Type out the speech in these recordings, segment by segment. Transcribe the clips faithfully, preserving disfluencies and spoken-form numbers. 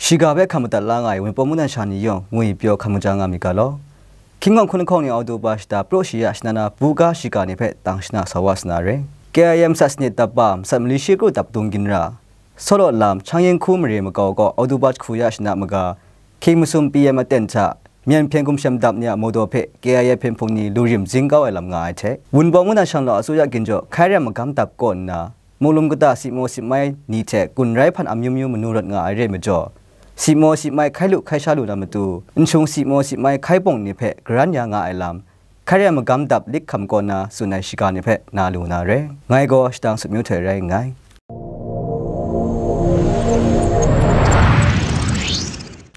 Shiga hpe hkam madat la nga ai Wunpawng mungdan sha ni yawng ngwi pyaw hkam maja nga myit ga law. Hkying hkawng hkun lahkawng ni Oktoba shata praw shi ya shana na buga shiga ni hpe tang shana sa wa sa na re. K I A masat sanit dap ba masat mali shi kru dap dung ginra, Sawlaw lam, Chang Yen Hku mare makau kaw Oktoba jahku ya shana maga, hkying masum P M aten hta, Myen hpyen gumshem dap ni a mawdaw hpe K I A hpyen hpung ni lu rim zing kau ai lam nga ai hte, Wunpawng mungdan shanglawt asuya ginjaw hkai ram magam dap kaw nna, Mung lum kata sitmaw sitmai ni hte gun rai hpan amyu myu manu rawt nga ai re majaw, sitmaw sitmai hkai lu hkai sha lu na matu, nshung sitmaw sitmai hkai bawng ni hpe garan ya nga ai lam, hkai rai magam dap lik hkam kaw na tsun ai shiga ni hpe na lu na re. Ngai gaw shadang sut myu htoi rai nngai.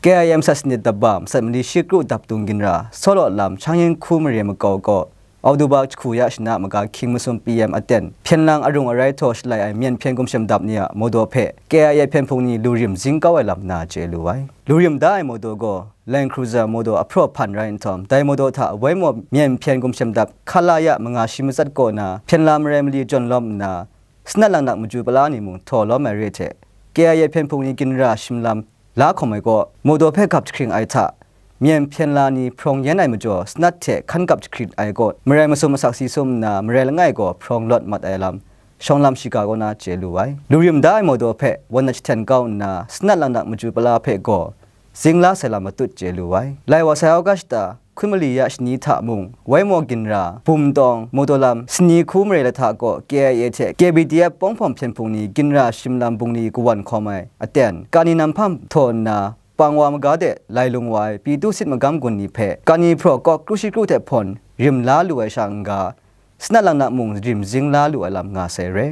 K I A masat sanit dap ba masat mali shi kru dap dung ginra, Sawlaw lam, Chang Yen Hku mare makau kaw, Oktoba jahku ya shana maga hkying masum P M aten, hpyen lang arung arai htaw shalai ai Myen hpyen gumshem dap ni a mawdaw hpe K I A hpyen hpung ni lu rim zing kau ai lam na chye lu ai. Lu rim da ai mawdaw gaw Land Cruiser mawdaw ahpraw hpan rai nhtawm, dai mawdaw hta Waimaw Myen hpyen gumshem dap hkala ya manga shi matsat kaw na hpyen la marai mali jawn lawm nna, sanat langnak maju pala ni mung htaw lawm ai re hte, K I A hpyen hpung ni ginra shim lam la hkawm ai kaw, mawdaw hpe gap jahkring ai hta, myen hpyen la ni hprawng yen ai majaw, sanat hte hkan gap jahkring ai kaw, marai masum asak si sum nna, marai langai gaw hprawng lawt mat ai lam, shawng lam shiga kaw na chye lu ai. Lu rim da ai mawdaw hpe wan na jahten kau nna, sanat langnak maju pala hpe gaw, zing la sai lam matut chye lu ai. Lai wa sai Auga shata, hkun mali ya shani hta mung, Waimaw ginra, Bum Tawng, Mawdaw lam, Sani Hku mare lahta kaw K I A hte K B D F Pawng Hpawng hpyen hpung ni ginra shim lam bungli kawan hkawm ai aten, kani nam hpam htaw nna, pang wa maga de lai lung wa ai Pitu sit magam gun ni hpe, kani hpraw kaw kru shi kru hte hpawn rim la lu ai sha n-ga, sanat langnak mung rim zing la lu ai lam nga sai re.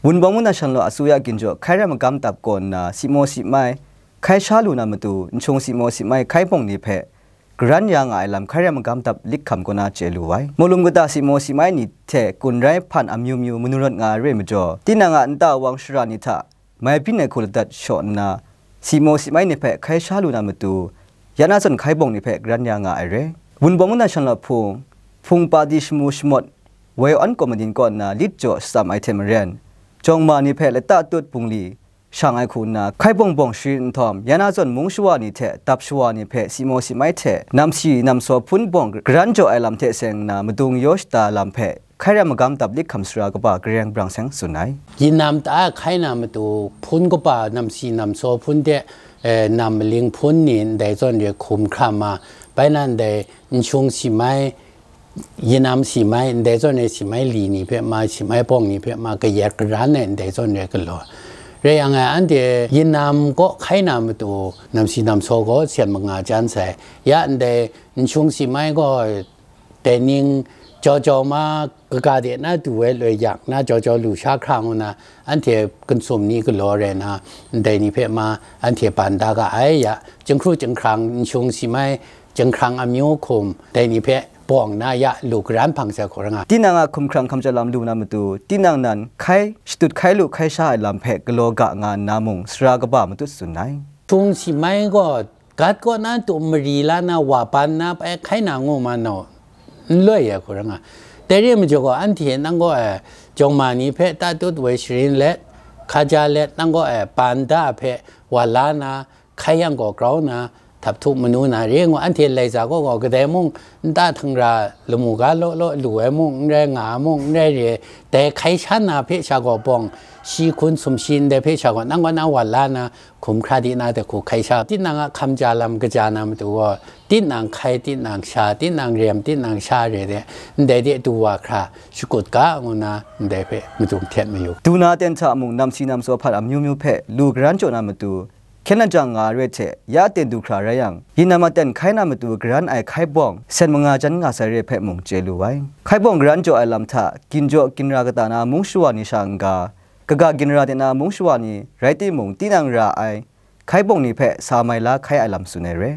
Wunpawng mungdan shanglawt asuya ginjaw hkai rai magam dap kaw nna, sitmaw sitmai hkai sha lu na matu, nshung sitmaw sitmai hkai bawng ni hpe garan ya nga ai lam hkai rai magam dap lik hkam kaw na chye lu ai. Mung lum kata sitmaw sitmai ni hte gun rai hpan amyu myu manu rawt nga ai re majaw, tinang a nta wang shara ni hta mai byin ai hku ladat shaw nna, sitmaw sitmai ni hpe hkai sha lu na matu, ya na zawn hkai bawng ni hpe garan ya nga ai re. Wunpawng mungdan shanglawt hpung, hpung pa di shamu shamawt, woi awn kaw madin kaw nna lit jaw shatsam ai hte maren, jawng ma ni hpe lata tut bungli shang ai hku nna, hkai bawng bawng sharin nhtawm, ya na zawn mung shawa ni hte dap shawa ni hpe sitmaw sitmai hte namsi namsaw hpun bawng garan jaw ai lam hte seng nna, madung yaw shada lam hpe hkai rai magam dap lik hkam sara kaba Gareng Brang Seng tsun ai. Yin nam ta hkai na matu, hpun kaba namsi namsaw hpun de, eh, nam maling hpun ni ndai zawn re hkum hkra ma, bai na ndai nshung si mai, yin nam si mai, ndai zawn re si mai li ni hpe ma, si mai bawng ni hpe ma, kayat karan ai ndai zawn re galaw. Rai yang ai, anhte yin nam kaw hkai na matu, namsi namsaw gaw sen manga jan sai. Ya ndai nshung si mai gaw, dai ning jau jau ma, kaga de na du ai loi yak na jau jau lu sha hkra ngu na, anhte kansum ni galaw rai na, ndai ni hpe ma, anhte ban da ga ai ya, jinghkru jinghkrang nshung si mai, jinghkrang amyu hkum, dai ni hpe bawng na ya lu garan hpang sai hku rai nga. Tinang a hkumhkrang hkamja lam lu na matu, tinang nan hkai shatut hkai lu hkai sha ai lam hpe galaw ga nga nna mung, sara kaba matut tsun ai. Nshung si mai gaw, gat kaw na tum mari la na wa ban na bai hkai na ngu ma nau, n loi ai hku rai nga. Dai re majaw gaw, anhte nang gaw e, jawng ma ni hpe tatut woi sharin let, hkaja let, nang gaw e, ban da hpe wa la na, hkai yang gaw grau na, htap htup manu na re ngu, anhte lai za gaw gaw, kadai mung nta htangra lamu ga law law lu ai mung n rai, nga ai mung n rai re, dai hkai shan na hpe sha gaw bawng, shi hkun sumshi ndai hpe sha gaw, nang gaw na wa la na, hkum hkra di na de hku hkai sha, tinang a hkamja lam kaja na matu gaw, tinang hkai, tinang sha, tinang rem, tinang sha re de, ndai de du wa hkra shakut ga, ngu na, ndai hpe madung htet mayu. Du na ten hta mung namsi namsaw hpan amyu myu hpe lu garan jaw na matu, hkyen lajang nga ai re hte, ya ten du hkra rai yang, yin nam aten hkai na matu garan ai hkai bawng, sen manga jan nga sai re hpe mung chye lu ai. Hkai bawng garan jaw ai lam hta, ginjaw ginra kata na mung shawa ni sha n-ga, kaga ginra de na mung shawa ni rai timung, tinang ra ai, hkai bawng ni hpe sa mai la hkai ai lam tsun ai re.